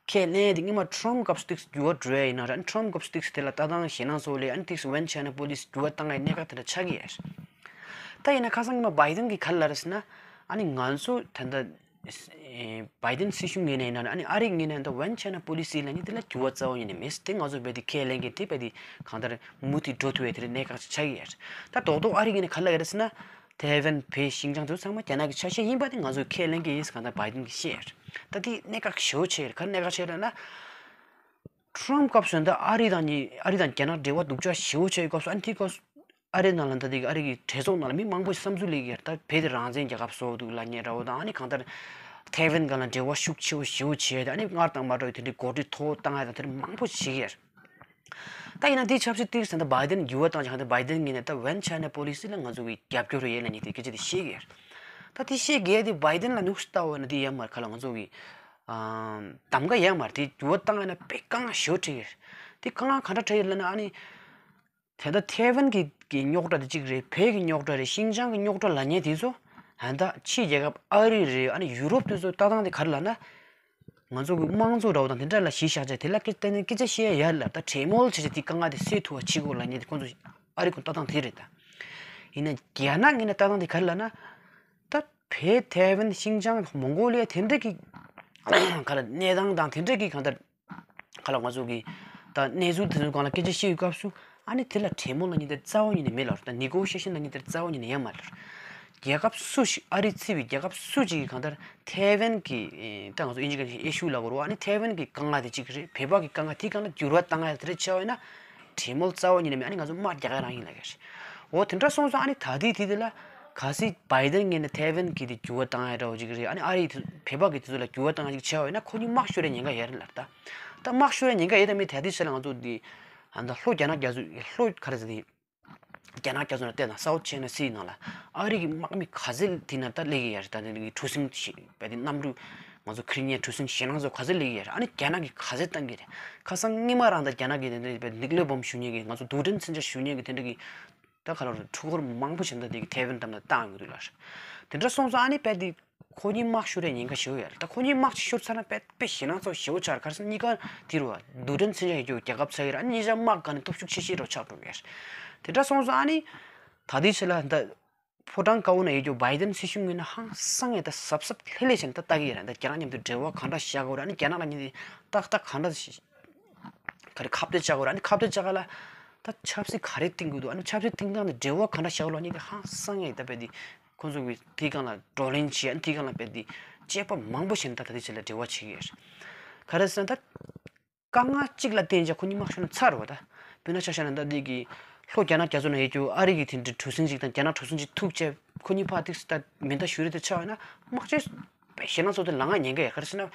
ཁས་ལེན་དེ་སྔོན་མ་ཁྲོམ་སྐབས་སུ་ཏིག་འགྱུར་བ་འགྲོ་ཡ་ཡིན་ན་ར། ཨ་ནི་ཁྲོམ་སྐབས་སུ་ཏིག་དེ་ལ་ལྟ་སྟངས་ཞེད་སྣང་ཚོ་ལས་ཨ་ནི་ཏིག་One China Policy་འགྱུར་བ་བཏང་ཡ་གནད་འགག་དེ་འདྲ་ཆགས་ཀྱི་ཡོད་རེད། ད་ཡིན་ན་ཁ་སང་སྔོན་མ་བྷའི་ཏན་གྱིས་ག་རེ་ལབ་རེད་ཟེར་ན། ཨ་ནི་ང་ཚོ་ད་ལྟ་བྷའི་ཏན་སྲིད་གཞུང་ངོས་ནས་ཡིན་ན་ཨ་ནི་ཨ་རི་ངོས་ནས་ད་One China Policy་ལབ་མཁན་དེ་ལ་འགྱུར་བ་རྩ་བ་ཉིད་ནས་མེད། དེ་ང་ཚོ་རྦད་དེ་ཁས་ལེན་མཁན་དེ་རྦད་དེ་གང་ལྟར་མུ་མཐུད་འགྲོ་ཐུབ་པའི་དེ་འདྲའི་གནད་འགག་ཅིག་ཆགས་ཀྱི་ཡོད་རེད། ད་རྡོག་རྡོག་ཨ་རི་ངོས་ནས་ག་རེ་ལབ་ཀྱི་རེད་ཟེར་ན། ཐའེ་ཝན་བལ་ཤིང་ཅང་དེ་ཚོ་ཚང་མ་རྒྱ་ནག་གི་ཆ་ཤས་ཡིན་པ་དེ་ང་ཚོས་ཁས་ལེན་གྱི་ཡིན་ཟེར་གང་ལྟར་བྷའི་ཏན་གྱིས་བཤད་ཡོད་རེད། ད་དེ་གནད་འགག་ཞེ་པོ་ཆེ་རེད། ག་རེ་གནད་འགག་ཆེ་རེད་ལབ་ན། ཊམ་སྐབས་སུ་ད་ཨ་རི་དང་གཉིས་ཨ་རི་དང་རྒྱ་ནག་འབྲེལ་བ་སྡུག་ཅག་ཞེ་པོ་ཆགས་ཡོད་སྐབས་སུ། ཨ་ནི་དེའི་སྐབས་སུ་ཨ་རི་ནང་ལ་ད་དེ་ཨ་རི་གི་གྲོས་ཚོགས་ནང་ལ་མི་མང་པོ་ཞིག་བསམ་ཚུལ་སླེབས་ཀྱི་ཡོད་རེད། ད་བོད་དེ་རང་བཙན་རྒྱལ་ཁབ་བཟོ་འདུག་ལབ་མཁན་འདྲ་བོ་དང་། ཨ་ནི་གང་ལྟར་ཐའེ་ཝན་སྒང་ལ་འབྲེལ་བ་ཤུགས་ཆེ་བོ་ཞེ་པོ་བྱས་ཏེ། ཨ་ནི་སྔར་དང་མ་འདྲ་བའི་དེ་འདྲའི་འགོ་ཁྲིད་མཐོ་བོ་བཏང་ཡ་དང་དེ་འདྲ་མང་པོ་བྱེད་ཀྱི་ཡོད་རེད། ད་ཡིན་ན་དེའི་ཆབ་སྲིད་དེ་ད་བྷའི་ཌེན་འགྱུར་བ་བཏང་ཅིག་ཧང་ད་བྷའི་ཌེན་ངོས་ནས་ད་ཝན་ཆའི་ན་པོ་ལི་སི་ལ་ང་ཚོ་གི་རྒྱབ་སྐྱོར་ཡོད་ལབ་མཁན་དེ་སྐད་ཆ་དེ་བཤད་ཀྱི་ཡོད་རེད། ད་དེ་བཤད་ཀྱི་ཡོད་དེ་བྷའི་ཌེན་ལ་ནུས་ལྟ་བ་ན་དེ་ཡོད་མ་རེད། ག་ལ་ང་ཚོ་གི་ཨ་གདམ་ག་ཡོད་མ་རེད། དེ་འགྱུར་བ་བཏང་ཡ་ན་དཔེ་དཀའ་ངལ་ཞེ་པོ་འཕྲད་ཀྱི་རེད། དེ་དཀའ་ངལ་ག་འདྲ་འཕྲད་ཡོད་ལབ་ན། ཨ་ནི་དེ་ད་ཐའེ་ཝན་གྱི་གི་རྙོག་དྲ་དེ་གཅིག་རེད། བོད་ཀྱི་རྙོག་དྲ་རེད། ཤིན་ཅང་གི་རྙོག་དྲ་ལབ་མཁན་དེ་ཚོ་ཨ་ད་ཕྱིའི་རྒྱལ་ཁབ་ཨ་རི་རེད། ཨ་ནི་ཡུ་རོབ་དེ་ཚོ་ལྟ་སྟངས་དེ་ག་རེ་ལབ་ན། ང་ཚོ་གི་དམངས་གཙོ་འདྲ་བོ་དང་དེ་འདྲ་ལ་གཞི་བཞག་བྱས་དེ་ལ་སྐད་བཏང་ནས་སྐད་ཆ་བཤད་ཡ་ལ་ད་གྲོས་མོལ་བྱས་བྱས་དེ་དཀའ་ངལ་དེ་སེལ་ཐུབ་པ་བྱེད་དགོས་ལབ་མཁན་དེ་ཁོང་ཚོ་ཨ་རི་ཁོང་ལྟ་སྟངས་དེ་རེད་ད། ཡིན་ན་རྒྱ་ནག་ངོས་ནས་ལྟ་སྟངས་དེ་ག་རེ་ལབ་ན། ད་བོད་ཐའེ་ཝན་ཤིན་ཅང་མོང་གོ་ལི་ཡ་དེ་འདྲ་གི་ག་ལ་གནས་སྟངས་དང་དེ་འདྲ་གི་གང་ལྟར་ག་ལ་ང་ཚོ་གི་ད་གནས་ཚུལ་དེ་ཚོའི་སྒང་ལ་སྐད་ཆ་བཤད་ཡོད་སྐབས་སུ། ཨ་ནི་དེ་ལ་གྲོས་མོལ་ལབ་མཁན་དེ་རྩ་བ་ཉིད་ནས་མེད་ལབ་རེད། ད་ནི་གོ་ཤི་ཨེ་ཤན་ལབ་མཁན་དེ་རྩ་བ་ཉིད་ནས་ཡོད་མ་རེད། རྒྱལ་ཁབ་སུ་ཞིག་ཨ་རི་བརྩིས་པའི་རྒྱལ་ཁབ་སུ་ཞིག་གིས་གང་ལྟར་ཐའེ་ཝན་གྱི་ད་ང་ཚོ་དབྱིན་ཇི་སྐད་ནས་ཨི་ཤུ་ལབ་དགོས་རེད་བ། ཨ་ནི་ཐའེ་ཝན་གྱི་དཀའ་ངལ་དེ་གཅིག་རེད། བོད་པ་གི་དཀའ་ངལ་དེའི་སྒང་ལ་འགྱུར་བ་བཏང་ཡ་དེ་འདྲ་བྱས་པ་ཡིན་ན་གྲོས་མོལ་རྩ་བ་ཉིད་ནས་མེད། ཨ་ནི་ང་ཚོ་དམག་རྒྱག་ཡ་རང་ཡིན་ལབ་ཀྱི་རེད། འོ་དེ་འདྲ་སོང་ཙང་ཨ་ནི་ད་ལྟའི་དུས་དེ་ལ་གལ་སྲིད་བྷའི་ཌེན་ངོས་ནས་ཐའེ་ཝན་གྱི་དེ་འགྱུར་བ་བཏང་ཡ་འདྲ་བོ་ཅིག་རེད། ཨ་ནི་ཨ་རིའི་དེ་བོད་པ་གི་དེ་ཚོ་ལ་འགྱུར་བ་བཏང་ཡ་ཅིག་བྱས་པ་ཡིན་ན་ཁོ་གཉིས་དམག་ཤོར་ཡ་ཉེན་ཁ་ཡོད་རེད་ལབ། ད་ད་དམག་ཤོར་ཡ་ཉེན་ཁ་ཡོད་དམ་མེད་ད་ལྟའི་ཆ་ལ་ང་ཚོ་དེ་ཨ་ད་ལྷོ་རྒྱ་ནག་རྒྱ་མཚོ་ལྷོ་ག་རེ་ཟེར་དེ། རྒྱ་ནག་རྒྱ་མཚོ་ནང་བལྟས་ན་སའུ་ཐི་ཅའི་ན་སི་ནང་ལ་ཨ་རི་གི་དམག་མི་ག་ཚད་དེ་ན་ད་སླེབས་ཀྱི་ཡོད་རེད། ད་དེ་གི་གྲུ་གཟིངས་ཞེ་བས་དེ་གནམ་གྲུ་ང་ཚོ་ཁེར་རྐྱང་གྲུ་གཟིངས་ཞེད་སྣང་ཚོ་ག་ཚད་སླེབས་ཀྱི་ཡོད་རེད། ཨ་ནི་རྒྱ་ནག་གིས་ག་ཚད་བཏང་གི་རེད། ཁ་སང་སྔོན་མ་རང་ད་རྒྱ་ནག་གི་དེ་འདྲའི་བས་ནིག་ལེར་བོམ་ཞུ་མཁན་གི་ང་ཚོ་རྡུལ་ཕྲན་མཚོན་ཆ་ཞུ་མཁན་གི་དེ་འདྲ་གི་ད་ག་ལ་རུ་འཕྲུལ་འཁོར་མང་པོ་ཞིག་ད་དེ་གི་ཐའེ་ཝན་འགྲམ་ལ་བཏང་ཡོང་གི་འདུག་ལ། དེ་འདྲ་སོང་ཙང་ཨ་ནི་བས་དེ། ཁོ་གཉིས་དམག་ཤོར་ཡ་ཉེན་ཁ་ཞེ་པོ་ཡོད་རེད། ད་ཁོ་གཉིས་དམག་ཅིག་ཤོར་ཚར་ན་དཔེ་དཔེ་ཞེད་སྣང་ཚ་པོ་ཞེ་པོ་ཆགས་རེད། ག་རེ་ཟེར་ན་གཉིས་ཀ་དེ་རུ་བ་རྡུལ་ཕྲན་མཚོན་ཆ་ཡོད་རྒྱུ་རྒྱལ་ཁབ་ཆགས་ཀྱི་རེད། ཨ་ནི་གཉིས་ཆ་དམག་སྒང་ནས་སྟོབས་ཤུགས་ཆེ་ཤོས་རུ་ཆགས་འགྲོ་གི་རེད། དེ་འདྲ་སོང་ཙང་ཨ་ནི་ད་ལྟའི་ཆ་ལ་ད་ཕོ་བྲང་དཀར་པོ་ན་ཡོད་རྒྱུ་བྷའི་ཌེན་སྲིད་གཞུང་ངོས་ནས་ཧང་སང་ཡ་ད་གཟབ་གཟབ་ལྷོད་ལྷོད་བྱས་ནས་ད་ལྟ་གི་ཡོད་རེད། ད་རྒྱ་ནག་མཉམ་དུ་འབྲེལ་བ་ག་འདྲ་བཞག་དགོས་རེད། ཨ་ནི་རྒྱ་ནག་ལ་ཉིན་ཏག་ཏག་ག་འདྲ་ག་རེ་ཁ་གཏད་བཅག་དགོས་རེད། ཨ་ནི་ཁ་གཏད་བཅག་ག་ལ་ད་ཆབ་སྲིད་ག་རེ་བཏིང་དགོས་འདུག་ཨ་ནི་ཆབ་སྲིད་བཏིང་སྟངས་དེ་འབྲེལ་བ་ག་འདྲ་བཞག་དགོས་ལབ་མཁན་དེ་ཧང་སང་ཡ་ད་བས་དེ། ཁོང་ཚོ་གིས་དེའི་སྒང་ལ་བགྲོ་གླེང་བྱས། ཨ་ནི་དེའི་སྒང་ལ་བས་དེ་དཔྱད་པ་མང་པོ་བྱས་ནས་ད་ད་ལྟའི་ཆ་ལ་འབྲེལ་བ་བྱེད་ཀྱི་ཡོད་རེད། ག་རེ་ཟེར་ན་ད་དཀའ་ངལ་གཅིག་ལ་བརྟེན་བྱས་ཁོ་གཉིས་དམག་ཤོར་ན་ཚར་བ་ད། དཔེར་ན་ཆ་བཞག་ན་ད་འདི་གི་ལྷོ་རྒྱ་ནག་རྒྱ་མཚོ་ནང་ཡོད་རྒྱུ་ཨ་རི་གི་དེ་འདྲའི་གྲུ་གཟིངས་ཤིག་དང་རྒྱ་ནག་གྲུ་གཟིངས་ཤིག་ཐུག་བྱས་ཁོ་གཉིས་ཕར་ཏིག་ད་མེ་མདའ་གཞུ་རེས་དེ་ཆགས་ཡོད་ན་དམག་སྤྱོད་དཔེ་ཞེད་སྣང་ཚ་པོ་དེ་ལངས་ཡ་ཉེན་ཁ་ཡོད། ག་རེ་ཟེར་ན་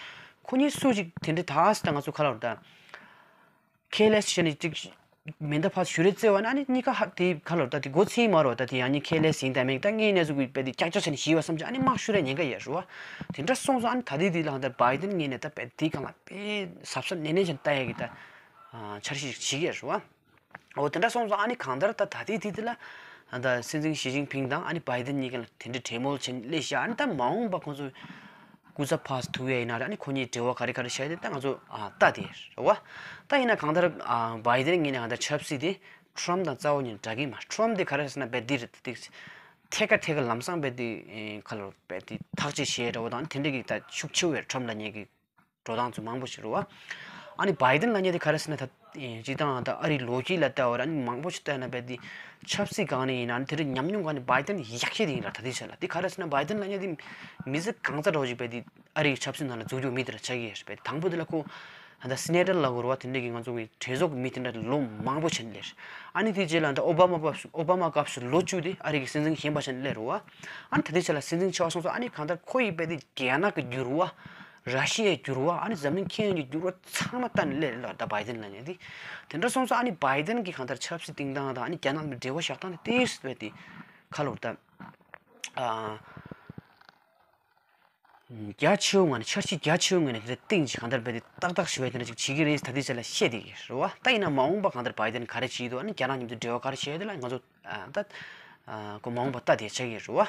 ཁོ་གཉིས་སུ་ཞིག་དེ་འདྲའི་ད་ཨ་སི་ད་ང་ཚོ་ག་ལ་རེད་ད། ཁེ་ལེ་སི་བྱས་ནས་ཅིག་མེ་མདའ་ཕར་གཞུ་རེས་རྩེ་བ་ན་ཨ་ནི་གཉིས་ཀ་ཧ་དེ་ག་ལོར་ད་དེ་མགོ་ཚིག་མ་རོ་ད་དེ་ཡང་ནི་ཁེ་ལེ་སི་ཡིན་ད་མེད་ད་ངའི་གནས་ཚུལ་གི་དཔེ་དེ་ཀྱག་ཀྱག་བྱས་ནས་ཤི་བ་བསམ་ཅིག་ཨ་ནི་དམག་ཤོར་རེ་ཉེན་ཁ་ཡོད་རེད་བ། དེ་འདྲ་སོང་ཙང་ཨ་ནི་ད་དེ་དེ་ལ་ཧ་ད་བྷའི་ཌེན་ངོས་ནས་ད་དཔེ་དེ་གང་ལ་དཔེ་གཟབ་གཟབ་ནན་ནན་བྱས་ནས་ལྟ་ཡ་གི་ད་འཆར་གཞི་ཞིག་བྱེད་ཀྱི་ཡོད་རེད་བ། འོ་དེ་འདྲ་སོང་ཙང་ཨ་ནི་གང་ལྟར་ད་ད་དེ་དེ་དེ་ལ་ད་སྲིད་འཛིན་ཞི་ཅིན་ཕིང་དང་ཨ་ནི་བྷའི་ཌེན་གཉིས་ཀ་ལ་དེ་འདྲའི་གྲོས་མོལ་བྱས་ནས་སླེབས་ཤག་ཨ་ནི་ད་མ་འོངས་པ་ཁོང་ཚོ་སྐུ་ཚབ་ཕར་ཐུག་ཡས་ཡིན་ན་རེད། ཨ་ནི་ཁོ་གཉིས་འབྲེལ་བ་ག་རེ་ག་རེ་བྱས་ཏེ་ད་ང་ཚོ་ཨ་ལྟ་དེ་རེད་བ། ད་ཡིན་ན་གང་ལྟར་ཨ་བྷའི་ཌེན་ངོས་ནས་གང་ལྟར་ཆབ་སྲིད་དེ་ཊམ་དང་རྩ་བ་ཉིད་འདྲ་གི་མ་རེད། ཊམ་དེ་ག་རེ་ཟེར་ན་བས་དེ་རེད་དེ་ཐད་ཀ་ཐད་ཀ་ལམ་སང་བས་དེ་ཁ་ལོ་བས་དེ་ཐག་གཅོད་བྱས་འདྲ་བོ་དང་དེ་འདྲ་གི་ད་ཤུགས་ཆེ་བའི་ཊམ་ལབ་མཁན་གི་འགྲོ་སྟངས་ཚོ་མང་པོ་ཞིག་རེད་བ། ཨ་ནི་བྷའི་ཌེན་ལབ་མཁན་དེ་ག་རེ་ཟེར་ན་ད་སྤྱིར་བཏང་ད་ཨ་རིའི་ལོ་རྒྱུས་ལ་ལྟ་བ་ར་ཨ་ནི་མང་པོ་ཞིག་ལྟ་ན་བས་དེ་ཆབ་སྲིད་སྒང་ནས་ཡིན་ན་ཨ་ནི་དེ་འདྲ་ཉམས་མྱོང་གང་ནས་བྷའི་ཌེན་ཡག་ཤོས་དེ་ཡིན་ལ་ད་ལྟའི་ཆ་ལ་དེ་ག་རེ་ཟེར་ན་བྷའི་ཌེན་ལབ་མཁན་དེ་མི་ཚེ་གང་ཙམ་འདྲ་བོ་ཞིག་བས་དེ་ཨ་རིའི་ཆབ་སྲིད་ནང་ལ་འཛུལ་རྒྱུ་མི་དེ་འདྲ་ཆགས་ཀྱི་ཡོད་རེད། བས་དང་པོ་དེ་ལ་ཁོ་ད་སི་ནེ་ཊར་ལབ་དགོས་རེད་བ། དེ་འདྲ་གི་ང་ཚོ་གི་གྲོས་ཚོགས་ཀྱི་མི་དེ་འདྲ་ལོ་མང་པོ་བྱས་ནས་སླེབས། ཨ་ནི་དེ་རྗེས་ལ་ད་ཨོ་བྷ་མ་སྐབས་སུ་ཨོ་བྷ་མ་སྐབས་སུ་ལོ་བཅུ་དེ་ཨ་རི་གི་སྲིད་འཛིན་གཞན་པ་བྱས་ནས་སླེབས་རེད་བ། ཨ་ནི་ད་ལྟའི་ཆ་ལ་སྲིད་འཛིན་ཆེ་བ་སོང་ཙང་ཨ་ནི་གང་ལྟར་ཁོ་ཡི་བས་དེ་རྒྱ་ནག་གི་འགྱུར་བ། ར་ཤི་ཡའི་འགྱུར་བ། ཨ་ནི་འཛམ་གླིང་ཁྱོན་ཡོངས་ཀྱི་འགྱུར་བ་ཚང་མ་ལྟ་ནས་སླེབས་ལ་ད་བྷའི་ཌེན་ལབ་མཁན་དེ། དེ་འདྲ་སོང་ཙང་ཨ་ནི་བྷའི་ཌེན་གྱི་གང་ལྟར་ཆབ་སྲིད་སྟེང་སྟངས་དང་ཨ་ནི་རྒྱ་ནག་ནས་འབྲེལ་བ་བཞག་སྟངས་དེ་ཏོག་ཙམ་བས་དེ་ཁ་ལོར་ད་ཨ་རྒྱ་ཆེ་བོ་ངོས་ནས་འཆར་གཞི་རྒྱ་ཆེ་བོ་ངོས་ནས་དེ་འདྲ་སྟེང་ཅིག་གང་ལྟར་བས་དེ་ཏག་ཏག་ཞུ་བའི་དེ་འདྲ་ཅིག་བྱེད་ཀྱི་རེད། ད་ལྟའི་ཆ་ལ་བཤད་བསྡད་ཀྱི་རེད་བ། ད་ཡིན་ན་མ་འོངས་པ་གང་ལྟར་བྷའི་ཌེན་ག་རེ་བྱེད་ཀྱི་འདུག་ཨ་ནི་རྒྱ་ནག་མཉམ་དུ་འབྲེལ་བ་ག་རེ་བྱེད་ཀྱི་འདུག་ལ་ང་ཚོ་ཨ་ད་ཨ་ཁོ་མ་འོངས་པ་ལྟ་བསྡད་ཆགས་ཀྱི་རེད་བ།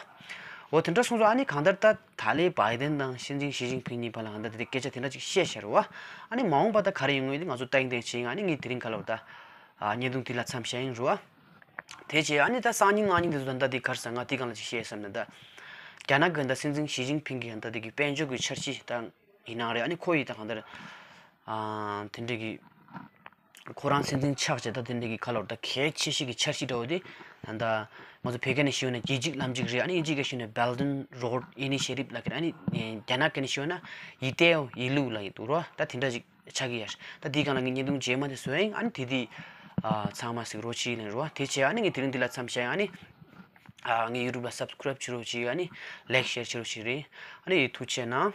འོ་དེ་འདྲ་སོང་ཙང་ཨ་ནི་གང་ལྟར་ད་ད་ལོའི་བྷའི་ཌེན་དང་སྲིད་འཛིན་ཞི་ཅིན་ཕིང་གཉིས་བར་ལ་གང་ལྟར་དེ་སྐད་ཆ་དེ་འདྲ་ཅིག་བཤད་བཞག་རེད་བ། ཨ་ནི་མ་འོངས་པ་ད་ག་རེ་ཡོང་ངེས་དེ་ང་ཚོ་ལྟ་ཡིན་ལྟ་ཡིན་བྱེད་ཡིན། ཨ་ནི་ངས་དེ་རིང་ཁ་ལོར་ད་ཨ་བརྙན་ཐུང་དེ་ལ་མཚམས་བཞག་ཡིན་རེད་བ། དེ་རྗེས་ཨ་ནི་ད་སང་ཉིན་གནངས་ཉིན་དེ་ཚོ་ད་ལྟ་དེ་ག་རེ་ཟེར་ང་དེ་སྒང་ལ་ཅིག་བཤད་བསམ་ན་ད། རྒྱ་ནག་གི་ད་སྲིད་འཛིན་ཞི་ཅིན་ཕིང་གིས་ཡང་ད་དེ་གི་དཔལ་འབྱོར་གྱི་འཆར་གཞི་ད་ཡིན་ནའང་རེད། ཨ་ནི་ཁོ་ཡིས་ད་གང་ལྟར་ཨ་དེ་འདྲ་གི་ཁོ་རང་སྲིད་འཛིན་ཆགས་བྱས་ད་དེ་འདྲ་གི་ཁ་ལོར་ད་གལ་ཆེ་ཤོས་ཀྱི་འཆར་གཞི་འདྲ་བོ་དེ་ ད་ལྟ་ང་ཚོ་བོད་སྐད་ནས་ཞུས་ན་རྒྱལ་སྤྱིའི་ལམ་ཞིག་རེད། ཨ་ནི་དབྱིན་ཇིའི་སྐད་ཞུས་ན་Belt and Road Initiative ལབ་ཀྱི་རེད། ཨ་ནི་རྒྱ་ནག་སྐད་ནས་ཞུས་ན་一带一路ལབ་ཀྱི་འདུག་རོ། ད་དེ་འདྲ་ཞིག་ཆགས་ཀྱི་ཡོད་རེད། ད་དེའི་སྒང་ལ་ངས་བརྙན་ཐུང་རྗེས་མ་དེ་བཟོ་ཡིན། ཨ་ནི་དེ་དེ་ཨ་ཚང་མ་གཟིགས་རོགས་གྱིས་ལབ་རོ། དེ་བྱས་ཨ་ནི་ངས་དེ་རིང་འདི་ལ་མཚམས་བཞག་ཡིན། ཨ་ནི་ཨ་ངའི་YouTube ལ་subscribe བྱེད་རོགས་གྱིས། ཨ་ནི་like share བྱེད་རོགས་གྱིས་རེད། ཨ་ནི་ཐུགས་རྗེ་གནང་།